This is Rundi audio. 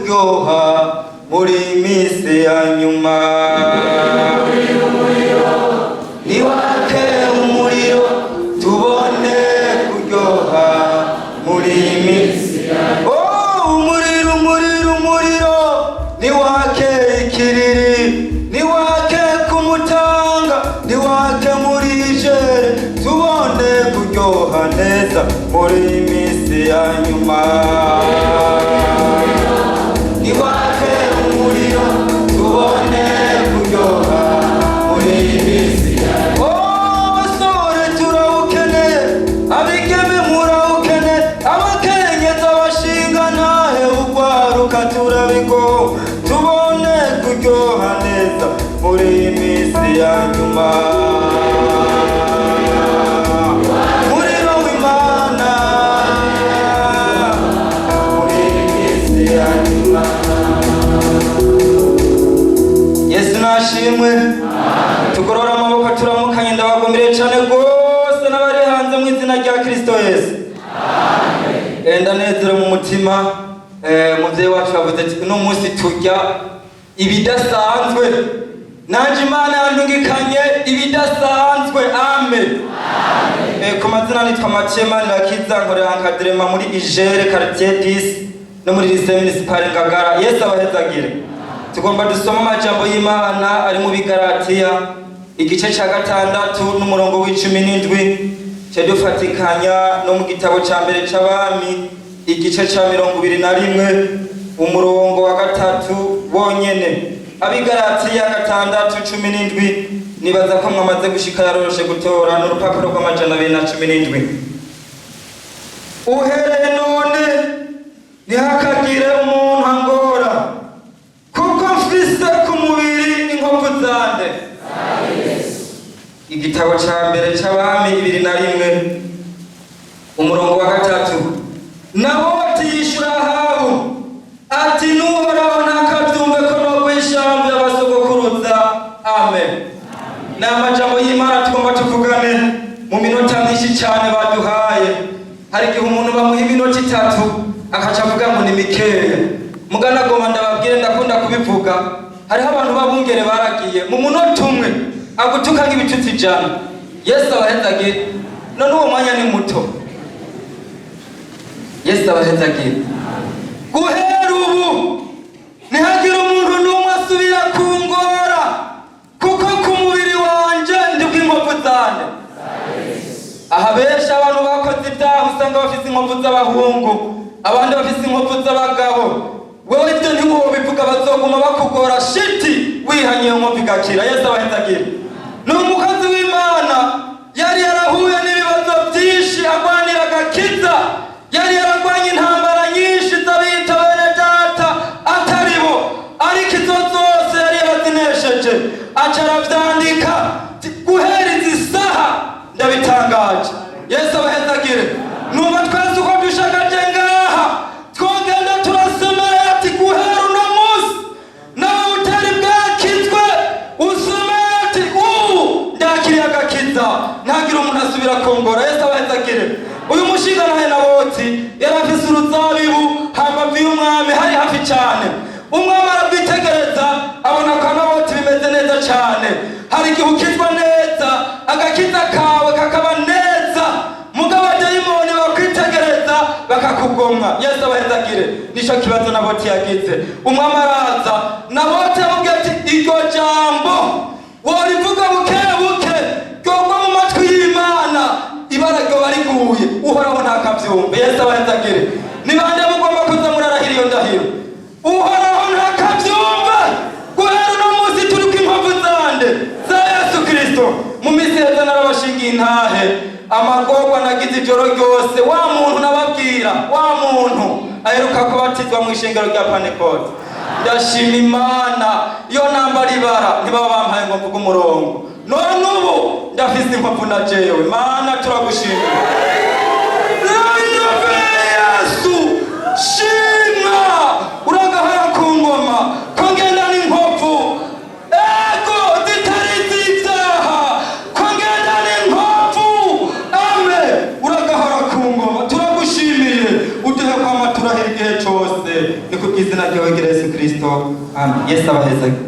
Kuryoha muri iyi minsi ya nyuma. Niwake umuriro, tubone kuryoha muri iyi minsi. Oh, umuriro, umuriro, umuriro niwake Ikiriri, niwake Kumutanga, niwake muri Jere, tubone kuryoha neza muri iyi minsi ya nyuma. Niwake umuriro, tubone kuryoha muri iyi minsi. Oh, basore turawukeneye, abigeme murawukeneye, abakenyezi, abashinga ntahe, ugwaruka turabigo, tubone kuryoha neza muri iyi minsi ya nyuma. Muriro w'Imana muri iyi minsi ya nyuma. Yesu nashimwe. Tugorora amaboko, turamukanye. Ndabagumiriye cyane rwose n'abari hanze mu izina rya Kristo Yesu. Ndanezero mu mutima. Umuvyeyi wacu yavuze ati uno munsi turya ibidasanzwe, nanje Imana yandungikanye ibidasanzwe. Amen. Ku mazina nitwa Mathieu Manirakiza, nkorera encadrement muri Ijere quartier 10 no muri lycée municipal Ngagara. Yesu abahezagire. Tugomba dusoma amajambo y'Imana ari mu Bigaratiya, igice ca gatandatu n'umurongo w'17, ce dufatikanya no mu gitabo ca mbere c'Abami, igice ca 21, umurongo wa 3 wonyene. Abigaratiya 6:17. Nibaza ko mwamaze gushika, yaroroshe gutora, n'urupapuro rw'amajana 217. Uhereye none ntihakagire umuntu angora, kuko mfise ku mubiri inkovu zande? Igitabo ca mbere c'Abami 21, umurongo wa 3. Naboti yishura Ahabu ati: "N'Uhoraho ntakabyumve ko nogwa ishamvu y'abasogokuruza." Amen. Ni amajambo y'Imana tugomba tuvugane mu minota myinshi cyane baduhaye. Hari igihe umuntu bamuha iminota 3 akaca avuga ngo ni mikeya. Muganagoma ndababwire, ndakunda kubivuga, hariho abantu b'abungere baragiye mu munota umwe agutuka nk'ibitutsi 100. Yesu abahezagire. None uwo mwanya ni muto. Yesu abahezagire. Guhera ubu ntihagire umuntu n'umwe asubira kungora, kuko ku mubiri wanje ndiko inkovu zande. Aha benshi abantu bakoze ibyaha usanga bafise inkovu z'abahungu, abandi bafise inkovu z'abagabo. Wewe ibyo ntiwobivuga, bazoguma bakugora shiti. Wihanye iyo nkovu igakira. Yesu abahezagire. Ni umukozi w'Imana yari yarahuye n'ibibazo byinshi agwanira agakiza, yari yaragwanye intambara nyinshi z'abita bene data atari bo, ariko izo zose yari yarazinesheje. Aca aravyandika ati: "Guhera izi saha ndabitangaje." Yesu abahezagire. Numva twese uko dushagaje ngaha twogenda turasemerera ati: "Guhera uno munsi", nawe utari bwakizwe usomere ati: "Ubu ndakiriye agakiza, ntagire umuntu asubira kongora." Yesu abahezagire. Uyu mushinga nawe Naboti yari afise uruzabibu hambavu y'umwami, hari hafi cyane. Umwami arabwitegereza, abona kwa Naboti bimeze neza cyane. Hari igihe ukizwa neza, agakiza kawe kakaba neza, mugabo abadayimoni bakwitegereza bakakugomwa. Yesu abahezagire. Nico kibazo Naboti yagize. Umwami araza, Naboti amubwira ati: "Iryo jambo worivuga buke buke, ryogwa mu matwi y'Imana, ibara ryoba riguye, Uhoraho ntakabyumve." Yesu abahezagire. Ni bande mugomba kuza murarahira iyo ndahiro? Uhoraho ntakabyumve. Guhera uno munsi turi ko inkovu zande? Za Yesu Kristo. Mu minsi heza narabashingiye intahe amagorwa nagize ijoro ryose. Wa muntu nababwira, wa muntu aheruka kubatizwa mu ishengero rya Pantekote, ndashima Imana, iyo nambara ibara ntibaba bampaye ngo mvuge umurongo. None ubu ndafise inkovu na jewe. Mana, turagushimira. Yesu shimwa, uragahora ku ngoma ko ngenda n'inkovu, ego zitari iz'ibyaha, ko ngenda n'inkovu. Ame uragahora ku ngoma, turagushimiye. Uduhe kwama turahira igihe cose. Ni ku bw'izina Izina ryawe Yesu Kristo, amen. Yesu abaheze.